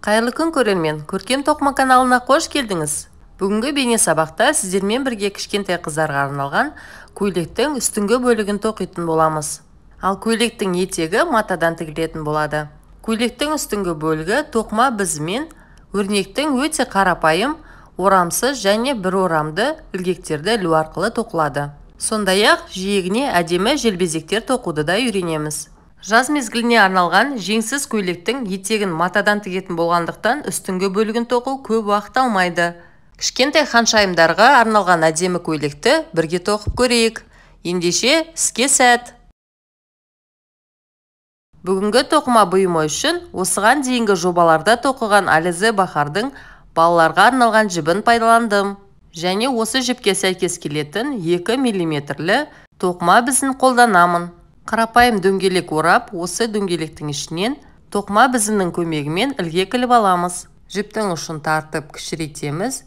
Қайырлы күн, көрермен! Көркем тоқыма каналына қош келдіңіз. Бүгінгі бейне сабақта сіздермен бірге кішкентай қыздарға арналған көйлектің үстіңгі бөлігін тоқитын боламыз. Ал көйлектің етегі матадан тігілетін болады. Көйлектің үстіңгі бөлігі тоқыма бізімен өрнектің өте қарапайым, орамсыз және бір орамды ілгектерді ілу арқылы тоқылады. Сондай-ақ жиегіне әдемі желбезектер тоқуды да үйренеміз. Жаз мезгіліне арналған жеңсіз көйлектің етегін матадан тігетін болғандықтан үстіңгі бөлігін тоқу көп уақыт алмайды. Кішкентай ханшайымдарға арналған әдемі көйлекті бірге тоқып көрейік. Ендеше, іске сәт! Бүгінгі тоқыма бұйымы үшін осыған дейінгі жобаларда тоқыған Ализе Бахардың балаларға арналған жібін пайдаландым. Және осы жіпке сәйкес келетін 2 миллиметрлі тоқыма бізін қолданамын. Қарапайым дөңгелек орап, осы дөңгелектің ішінен тоқыма бізінің көмегімен ілгек іліп аламыз. Жіптің ұшын тартып кішірейтеміз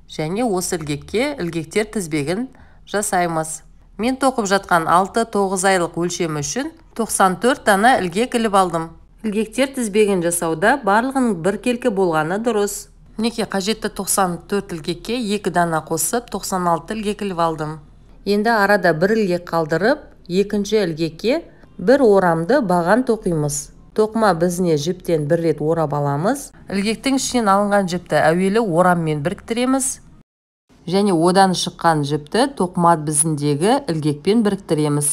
және осы ілгекке ілгектер тізбегін жасаймыз. Мен тоқып жатқан 6-9 айлық өлшемі үшін 94 дана ілгек іліп алдым. Ілгектер тізбегін жасауда барлығының біркелкі болғаны дұрыс. Мінекей, қажетті 94 ілгекке 2 дана қосып 96 ілгек іліп алдым. Енді арада бір ілгек қалдырып, екінші ілгекке бір орамды баған тоқимыз. Тоқыма бізіне жіптен бір рет орап аламыз. Ілгектің ішінен алынған жіпті әуелі ораммен біріктіреміз. Және одан шыққан жіпті тоқыма бізіндегі ілгекпен біріктіреміз.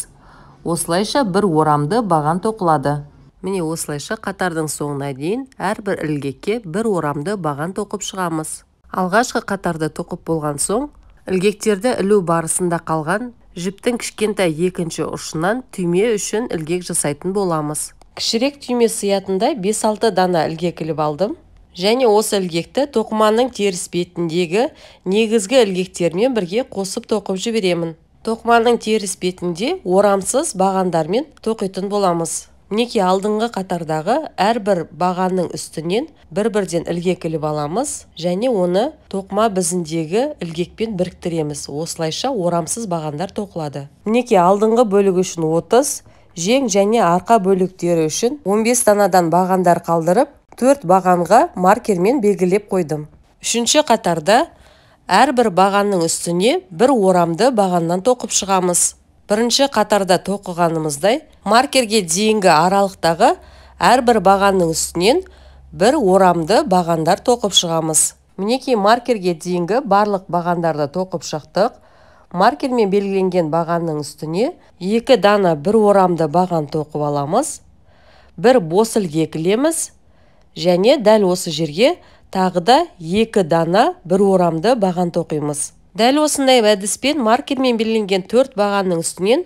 Осылайша бір орамды баған тоқылады. Міне, осылайша қатардың соңына дейін әрбір ілгекке бір орамды баған тоқып шығамыз. Алғашқы қатарды тоқып болған соң, ілгектерді ілу барысында қалған жіптің кішкентай екінші ұшынан түйме үшін ілгек жасайтын боламыз. Кішірек түйме сыятындай 5-6 дана ілгек іліп алдым. Және осы ілгекті тоқыманың теріс бетіндегі негізгі ілгектермен бірге қосып тоқып жіберемін. Тоқыманың теріс бетінде орамсыз бағандармен тоқитын боламыз. Мінекей, алдыңғы қатардағы әрбір бағанның үстінен бір-бірден ілгек іліп аламыз және оны тоқыма бізіндегі ілгекпен біріктіреміз. Осылайша орамсыз бағандар тоқылады. Мінекей, алдыңғы бөлігі үшін 30, жең және арқа бөліктері үшін 15 данадан бағандар қалдырып, 4 бағанға маркермен белгілеп қойдым. Үшінші қатарда әрбір бағанның үстіне бір орамды бағаннан тоқып шығамыз. Бірінші қатарда тоқығанымыздай, маркерге дейінгі аралықтағы әрбір бағанның үстінен бір орамды бағандар тоқып шығамыз. Мінекей, маркерге дейінгі барлық бағандарды тоқып шықтық. Маркермен белгіленген бағанның үстіне 2 дана бір орамды баған тоқып аламыз. Бір бос ілгек ілеміз. Және дәл осы жерге тағы да 2 дана бір орамды баған тоқимыз. Дәл осындай әдіспен маркермен белгіленген 4 бағанның үстінен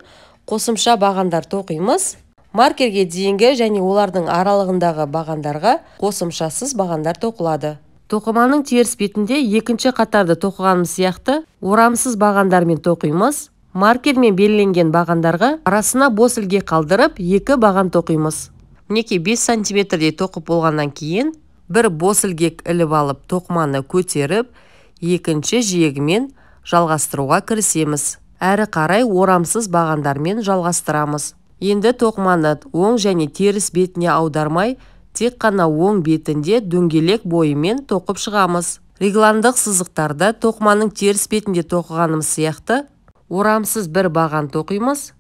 қосымша бағандар тоқимыз. Маркерге дейінгі және олардың аралығындағы бағандарға қосымшасыз бағандар тоқылады. Тоқыманың теріс бетінде екінші қатарды тоқығанымыз сияқты орамсыз бағандармен тоқимыз. Маркермен белгіленген бағандарға арасына бос ілгек қалдырып 2 баған тоқимыз. Мінекей, 5 сантиметрдей тоқып болғаннан кейін бір бос ілгек іліп алып, тоқыманы көтеріп, екінші жиегімен жалғастыруға кірісеміз. Әрі қарай орамсыз бағандармен жалғастырамыз. Енді тоқыманы оң және теріс бетіне аудармай, тек қана оң бетінде дөңгелек бойымен тоқып шығамыз. Регландық сызықтарда тоқыманың теріс бетінде тоқығанымыз сияқты орамсыз бір баған тоқимыз,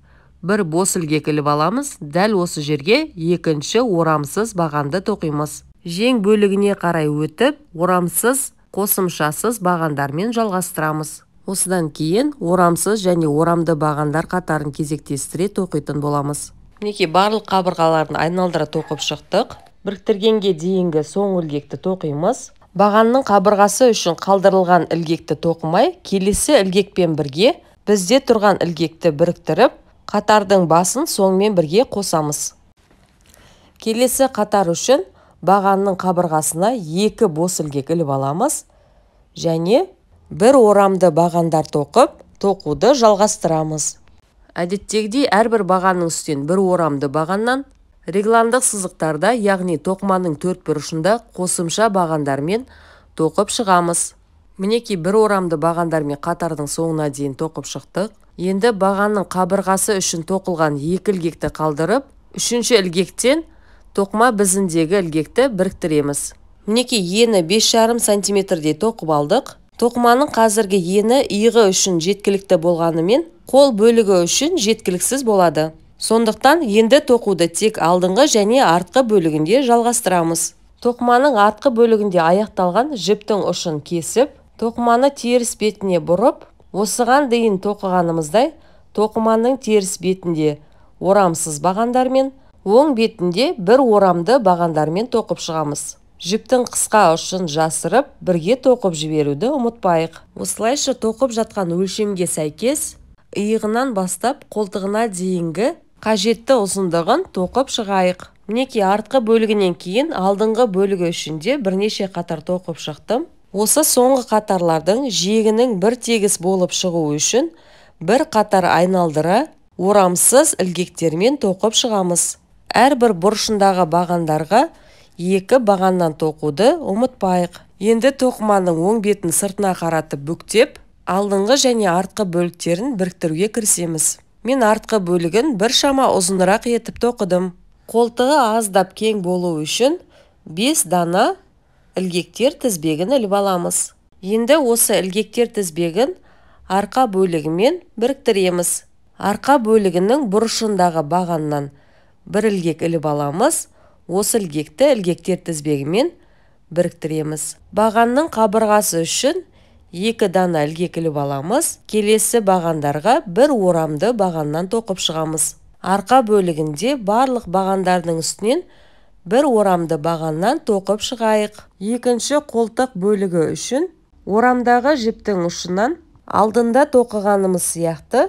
бір бос ілгек іліп аламыз, дәл осы жерге екінші орамсыз бағанды тоқимыз. Жең бөлігіне қарай өтіп, орамсыз қосымшасыз бағандармен жалғастырамыз. Осыдан кейін орамсыз және орамды бағандар қатарын кезектестіре тоқитын боламыз. Мінекей, барлық қабырғаларын айналдыра тоқып шықтық. Біріктіргенге дейінгі соңғы ілгекті тоқимыз. Бағанның қабырғасы үшін қалдырылған ілгекті тоқымай, келесі ілгекпен бірге бізде тұрған ілгекті біріктіріп, қатардың басын соңмен бірге қосамыз. Келесі қатар үшін бағанның қабырғасына 2 бос ілгек іліп аламыз және бір орамды бағандар тоқып, тоқуды жалғастырамыз. Әдеттегідей әрбір бағанның үстінен бір орамды бағаннан регландық сызықтарда, яғни тоқыманың төрт бұрышында қосымша бағандармен тоқып шығамыз. Мінекей, бір орамды бағандармен қатардың соңына дейін тоқып шықтық. Енді бағанның қабырғасы үшін тоқылған 2 ілгекті қалдырып, үшінші ілгектен тоқыма бізіндегі ілгекті біріктіреміз. Мінекей, ені 5,5 сантиметрдей тоқып алдық. Тоқыманың қазіргі ені иығы үшін жеткілікті болғанымен, қол бөлігі үшін жеткіліксіз болады. Сондықтан енді тоқуды тек алдыңғы және артқы бөлігінде жалғастырамыз. Тоқыманың артқы бөлігінде аяқталған жіптің ұшын кесіп, тоқыманы теріс бетіне бұрып, осыған дейін тоқығанымыздай тоқыманың теріс бетінде орамсыз бағандармен, оң бетінде бір орамды бағандармен тоқып шығамыз. Жіптің қысқа ұшын жасырып, бірге тоқып жіберуді ұмытпайық. Осылайша тоқып жатқан өлшемге сәйкес, иығынан бастап қолтығына дейінгі қажетті ұзындығын тоқып шығайық. Мінекей, артқы бөлігінен кейін алдыңғы бөлігі үшін де бірнеше қатар тоқып шықтым. Осы соңғы қатарлардың жиегінің бір тегіс болып шығуы үшін бір қатар айналдыра орамсыз ілгектермен тоқып шығамыз. Әрбір бұрышындағы бағандарға екі бағаннан тоқуды ұмытпайық. Енді тоқыманың оң бетін сыртына қаратып бүктеп, алдыңғы және артқы бөліктерін біріктіруге кірісеміз. Мен артқы бөлігін біршама ұзынырақ етіп тоқыдым. Қолтығы аздап кең болу үшін 5 дана ілгектер тізбегін іліп аламыз. Енді осы ілгектер тізбегін арқа бөлігімен біріктіреміз. Арқа бөлігінің бұрышындағы бағаннан бір ілгек іліп аламыз. Осы ілгекті ілгектер тізбегімен біріктіреміз. Бағанның қабырғасы үшін 2 дана ілгек іліп аламыз. Келесі бағандарға бір орамды бағаннан тоқып шығамыз. Арқа бөлігінде барлық бағандардың үстінен бір орамды бағаннан тоқып шығайық. Екінші қолтық бөлігі үшін орамдағы жіптің ұшынан алдында тоқығанымыз сияқты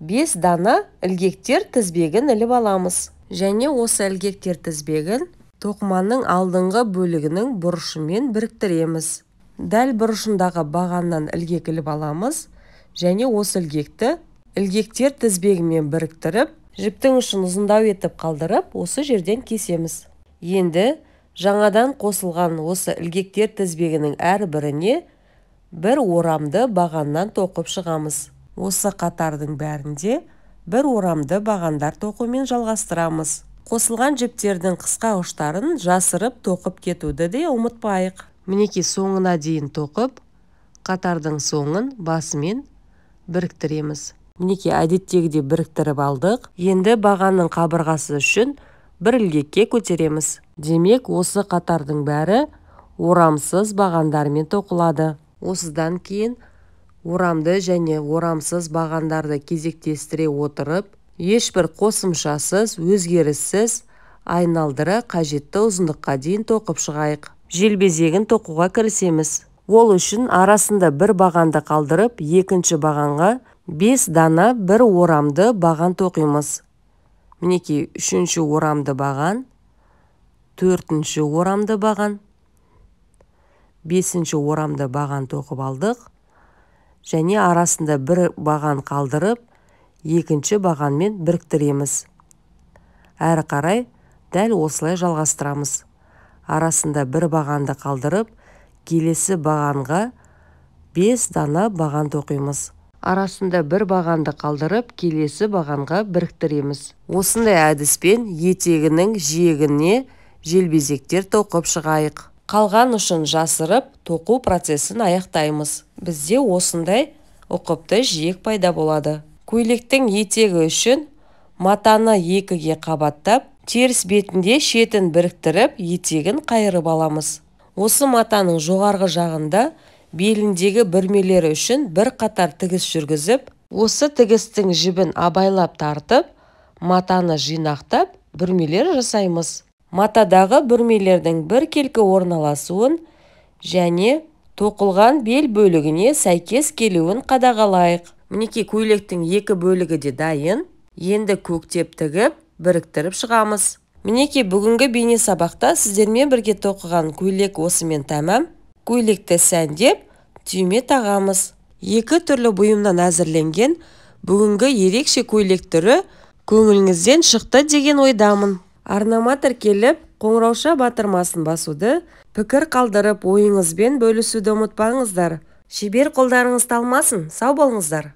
5 дана ілгектер тізбегін іліп аламыз. Және осы ілгектер тізбегін тоқыманың алдыңғы бөлігінің бұрышымен біріктіреміз. Дәл бұрышындағы бағаннан ілгек іліп аламыз және осы ілгекті ілгектер тізбегімен біріктіріп, жіптің ұшын ұзындау етіп қалдырып, осы жерден кесеміз. Енді жаңадан қосылған осы ілгектер тізбегінің әрбіріне бір орамды бағаннан тоқып шығамыз. Осы қатардың бәрінде бір орамды бағандар тоқумен жалғастырамыз. Қосылған жіптердің қысқа ұштарын жасырып тоқып кетуді де ұмытпайық. Мінекей, соңына дейін тоқып, қатардың соңын басымен біріктіреміз. Мінекей, әдеттегідей біріктіріп алдық. Енді бағанның қабырғасы үшін бір ілгекке көтереміз. Демек, осы қатардың бәрі орамсыз бағандармен тоқылады. Осыдан кейін орамды және орамсыз бағандарды кезектестіре отырып, ешбір қосымшасыз, өзгеріссіз айналдыра қажетті ұзындыққа дейін тоқып шығайық. Желбезегін тоқуға кірісеміз. Ол үшін арасында бір бағанды қалдырып, екінші бағанға 5 дана бір орамды баған тоқимыз. Мінекей, үшінші орамды баған, төртінші орамды баған, бесінші орамды баған тоқып алдық. Және арасында бір баған қалдырып, екінші бағанмен біріктіреміз. Әрі қарай дәл осылай жалғастырамыз. Арасында бір бағанды қалдырып, келесі бағанға 5 дана баған тоқимыз. Арасында бір бағанды қалдырып, келесі бағанға біріктіреміз. Осындай әдіспен етегінің жиегіне желбезектер тоқып шығайық. Қалған ұшын жасырып, тоқу процесін аяқтаймыз. Бізде осындай ұқыпты жиек пайда болады. Көйлектің етегі үшін матаны екіге қабаттап, теріс бетінде шетін біріктіріп, етегін қайырып аламыз. Осы матаның жоғарғы жағында беліндегі бүрмелері үшін бір қатар тігіс жүргізіп, осы тігістің жібін абайлап тартып, матаны жинақтап, бүрмелер жасаймыз. Матадағы бүрмелердің біркелкі орналасуын және тоқылған бел бөлігіне сәйкес келуін қадағалайық. Мінекей, көйлектің екі бөлігі де дайын. Енді көктеп тігіп, біріктіріп шығамыз. Мінекей, бүгінгі бейне сабақта сіздермен бірге тоқыған көйлек осымен тәмам. Көйлекті сәндеп, түйме тағамыз. Екі түрлі бұйымнан әзірленген бүгінгі ерекше көйлек түрі көңіліңізден шықты деген ойдамын. Арнама тіркеліп, қоңырауша батырмасын басуды, пікір қалдырып, ойыңызбен бөлісуді ұмытпаңыздар. Шебер қолдарыңыз талмасын, сау болыңыздар.